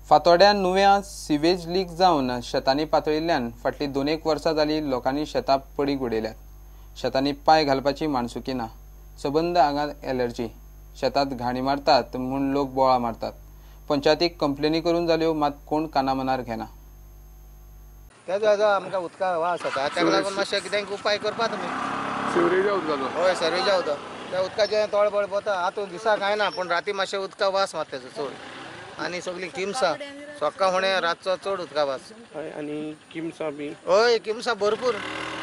फातोड्यां नुव्या sewage leak जावन शेतांनी पातळिल्ल्यान फाटलीं 2-1 वर्सां जालीं लोकांनी शेतां पडीक उडयल्यात. शेतांनी पांय घालपाची माणसुकी ना. सबंद आंगात एलर्जी. शेतात घाणी मारतात म्हूण लोक बोळा मारतात. पंचायतीक कंप्लेनी करून जाल्यो मात कोण काना मनार घेना. तेजो आमकां उदका वास जाता ताका लागून मातशें कितें उपाय करपा तुमी. सिवरेजा उदकाचो? हय, सिवरेजा उदक. त्या उदकाचें तळबळ वता. आतां दिसा कांय ना पूण राती मातशें उदका वास मारता तेजो चड. आनी सगळीं किमसां सोक्का फुडें रातचो चड उदका वास. हय, आनी किमसां बी? हय, किमसां भरपूर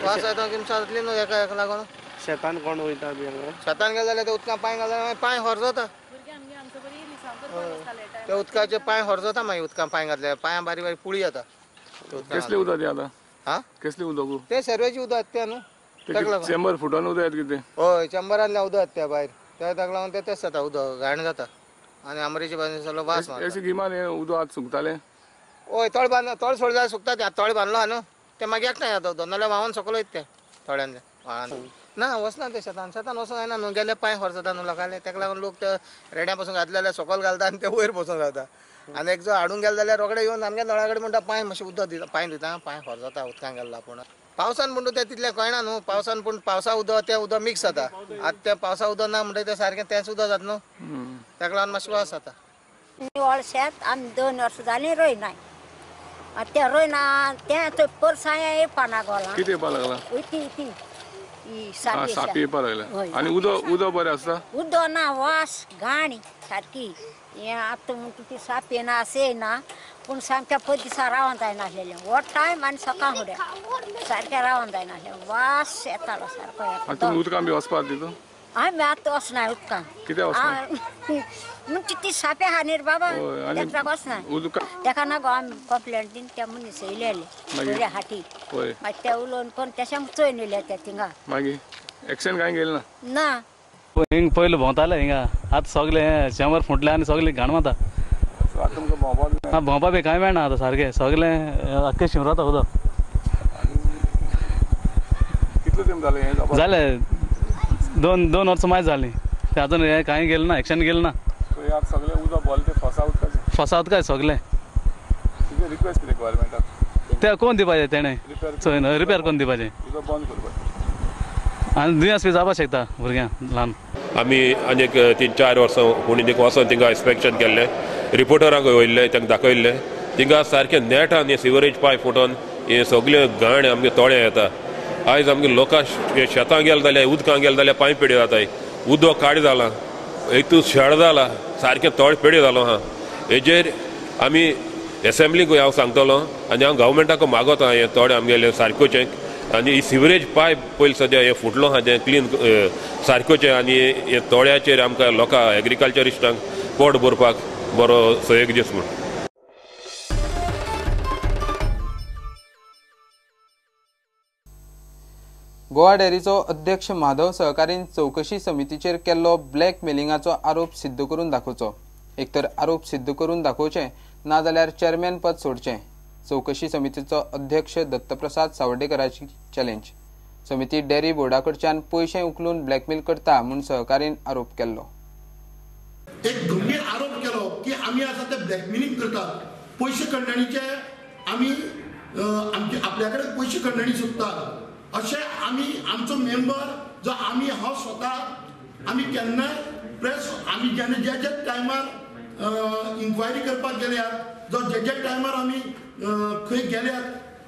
वास येता. किमसां जातली न्हू एका एका लागून. शेतान कोण वयता बी हांगा? शेतान गेले जाल्यार ते उदकां पांय घाल जाल्यार पांय हर जाता. त्या उदकाचे पांय हर जाता. मागीर उदकां पांय घातल्यार पांयां बारीक बारीक पुळी जाता. कसलें उदक तें आतां? आं, कसलें उदक तें? सर्वेचें उदक तें न्हू. चेंबर फुटोन उदक येता कितें? हय, चेंबरांतल्यान उदक येता त्या भायर. त्या ताका लागून तें तेंच जाता, उदक घाण जाता. आनी आमरेचे बाजून सगळो वास मारता. अशें गिमान हें उदक आतां सुकतालें? हय, तळ बांदलो, तळ सोडले जाल्यार सुकता तें. आतां तळ बांदलो आहा न्हू तें मागीर एकठांय जाता उदक, नाल्यार व्हांवन सकयल वयता तें तळ्यांतलें व्हाळान. ना, वचना तें शेतान. शेतान वचूंक जायना न्हू, गेल्यार पांय खर्च जाता न्हू लोकांले. ताका लागून लोक ते रेड्या पसून घातले जाल्यार सकयल घालता आनी ते वयर बसून रावता. आनी एक जो हाडूंक गेले जाल्यार रोखडे येवन आमगे नळा कडेन म्हणटा पांय मातशें उदक दिता, पांय दिता, पांय खर्च जाता उदकान गेल्लो. पूण पावसान म्हणटा तें तितलें कळना न्हू. पावसान पूण पावसा उदक तें उदक मिक्स जाता. आतां तें पावसा उदक ना म्हणटा तें सारकें तेंच उदक जाता न्हू, ताका लागून मातशें वास जाता. निवळ शेत आमी 2 वर्सां जालीं रोयनाय. तें रोयना तें थंय परसाय येवपा ना गोलां. कितें येवपा लागलां? ती ती सापी येवपा लागल्या. आनी उदक उदक बरें आसता? उदक ना, वास घाण सारकी. हें आतां म्हणटा ती सापी ना अशें ना, पूण सामक्या पय दिसा रावोन जायनासलेलें. हो टायम आनी सकाळ फुडें सारकें रावोन जायनासलें, वास येतालो सारको. तुमी उदकान बी वचपाक तितून? आमी आतां वचनाय उदकान. कित्याक वचनाय? म्हणजे ती सापे आहा न्ही रे बाबा, तेका वचनाय. तेका ना गो आमी कंप्लेंट दिवन त्या मनीस येयलेले बरे हाटी. मागीर ते उलोवन कोण तेशें चोयन येयले ते थिंगा. मागीर एक्शन कांय घेयलें ना? ना. हिंग पयलीं भोंवताले हिंगा, आतां सगळें चेंबर फुटलें आनी सगळें घाण मारता. आं, भोंवपा बी कांय मेळना आतां सारकें, सगळें आख्खें शिंवराता उदक. कितले तेंप जालें हें जावपाक? जालें 2 वर्सां मायज जालीं. तें आजून हें कांय गेलें ना, एक्शन गेलें ना. सगळें उदक भरलें तें फसा उदकाचें? फसा उदकाचें सगळें. कितें रिक्वेस्ट कितें गव्हर्मेंटाक? तें कोण दिवपाचें तेणें चोय रिपेर कोण दिवपाचें? उदक बंद करपाचें. आनी दुयेंस बी जावपाक शकता भुरग्यांक ल्हान. आमी आनीक 3-4 वर्सां कोणी देखून वचोन थिंगा इन्स्पेक्शन केल्लें, रिपोर्टरांक वयल्ले, तांकां दाखयल्लें. थिंगा सारकें नेटान हें सिवरेज पायप फुटोन हें सगळें घाण आमगे तोळ्यां येता. आयज आमगे लोकां शेतां गेले जाल्यार उदकां गेले जाल्यार पांय पेड्यो जाताय. उदक काड जालां, एक शेळ जाला, सारकें तळ पेड्यो जालो आहा. हेजेर आमी एसेंब्लीक हांव सांगतलो आनी हांव गव्हर्मेंटाक मागोता हें तोडें आमगेलें सारकोचें. आनी ही सिवरेज पायप पयलीं सद्या हें फुटलो आहा तें क्लीन सारकोचें. आनी हे तोड्याचेर आमकां लोकां एग्रीकल्चरिस्टांक पोट भरपाक बरो सहयोग दीस म्हूण. गोवा डेअरीचो अध्यक्ष माधव सहकारीन चवकशी समितीचेर केल्लो ब्लॅकमेलिंगाचो आरोप सिद्ध करून दाखोवचो. एकतर आरोप सिद्ध करून दाखोवचे ना जाल्यार चेअरमॅन पद सोडचें. चवकशी समितीचो अध्यक्ष दत्तप्रसाद सावर्डेकराची चॅलेंज. समिती डेअरी बोर्डा कडच्यान पयशे उखलून ब्लॅकमेल करता म्हूण सहकारीन आरोप केल्लो. एक गंभीर आरोप केलो की आमी आसा ते ब्लॅकमेलिंग करतात, पयशे खंडणीचे आमी आमचे आपल्या कडेन पयशे खंडणी सोदतात अशें आमी आमचो मेंबर जो आमी हांव स्वता आमी केन्नाय प्रेस आमी जेन्ना ज्या ज्या टायमार इन्क्वायरी करपाक गेल्यात, जो ज्या ज्या टायमार आमी खंय गेल्यात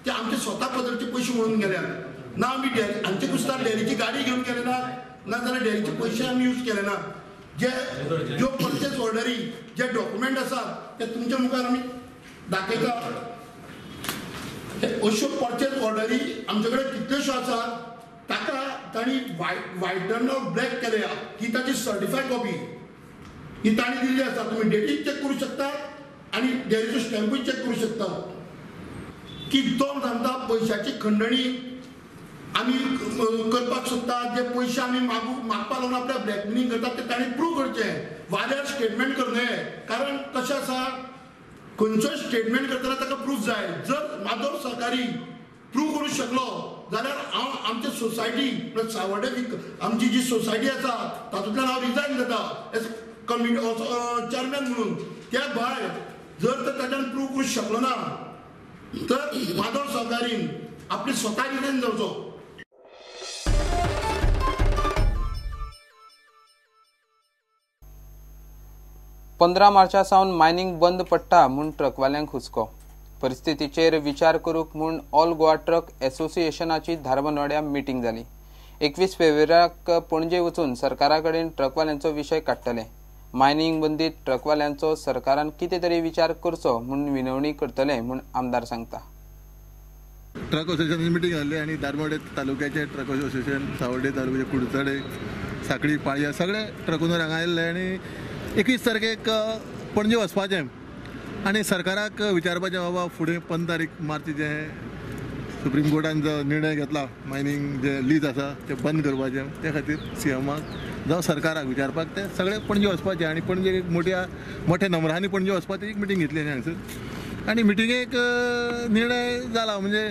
ते आमचे स्वता पदरचे पयशे म्हणून गेल्यात. ना आमी डेअरी आमचे कुस्तार डेअरीची गाडी घेवन गेले ना, ना जाल्यार डेअरीचे पयशे आमी यूज केले ना. जे ज्यो पर्चेस ऑर्डरी जे डॉक्युमेंट आसात ते तुमच्या मुखार आमी दाखयता. अश्यो पर्चेस ऑर्डरी आमचे कडेन कितल्योश्यो आसात, ताका तांणी व्हायटन ब्लॅक केल्या ही ताची सर्टिफाय कॉपी ही तांणी दिल्ली आसा. तुमी डेटी चॅक करूं शकता आनी डेअरीचो स्टॅम्पूय चॅक करूं शकता की तो सांगता पयशाची खंडणी आमी करपाक सोदता. जे पयशे आमी मागपाक लागून आपल्याक ब्लॅकमेलिंग करतात ते तांणी प्रूव करचें, वाऱ्यार स्टेटमेंट करूं नये. कारण कशें आसा, खंयचोय स्टेटमेंट करतना ताका प्रूफ जाय. जर माधव सहकारी प्रूव करूं शकलो जाल्यार हांव आमचे सोसायटी प्लस सावर्डे आमची जी सोसायटी आसा तातूंतल्यान हांव रिजायन जाता एज कमिटी चेअरमॅन म्हणून. त्या भायर जर तर ताच्यान प्रूव करूंक शकलो ना तर माधव सहकारीन आपली स्वता रिझायन जावचो. पंदरा मार्चा सावन मायनिंग बंद पडटा म्हूण ट्रकवाल्यांक हुस्को. परिस्थितीचेर विचार करूंक म्हूण ऑल गोवा ट्रक एसोसिएशनाची धारबांदोड्यां मिटींग जाली. 21 फेब्रुवारीक पणजे वचून सरकारा कडेन ट्रकवाल्यांचो विशय काडटले. मायनिंग बंदीत ट्रकवाल्यांचो सरकारान कितें तरी विचार करचो म्हूण विनवणी करतले म्हूण आमदार सांगता. ट्रक असोसिएशनाची मिटींग जाल्ली आनी धारबांदोडें तालुक्याचे ट्रक असोसिएशन, सावर्डे तालुक्याचे, कुडचडे, साखळी, पाळया सगळे ट्रक ओनर हांगा आयिल्ले आनी 21 तारखेक पणजे वचपाचें आनी सरकाराक विचारपाचें बाबा फुडें 15 तारीख मार्च जें सुप्रीम कोर्टान जो निर्णय घेतला मायनींग जे लीज आसा तें बंद करपाचें, ते खातीर सीएमाक जावं सरकाराक विचारपाक ते सगळे पणजे वचपाचे आनी पणजे एक मोठ्या नंबरांनी पणजे वचपाची एक मिटींग घेतली हांगसर आनी मिटिंगेक निर्णय जाला म्हणजे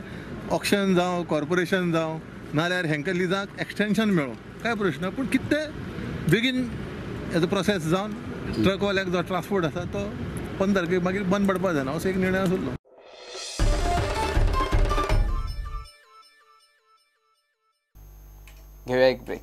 ऑक्शन जावं, कॉर्पोरेशन जावं, नाल्यार हेंकां लिजाक एक्सटेंशन मेळो काय प्रश्न, पूण कितें बेगीन हेजो प्रोसेस जावन ट्रकवाल्याक जो ट्रान्सपोर्ट आसा तो 15 तारखेक मागीर बंद पडपाक जायना असो एक निर्णय आसलो. घेवया एक ब्रेक.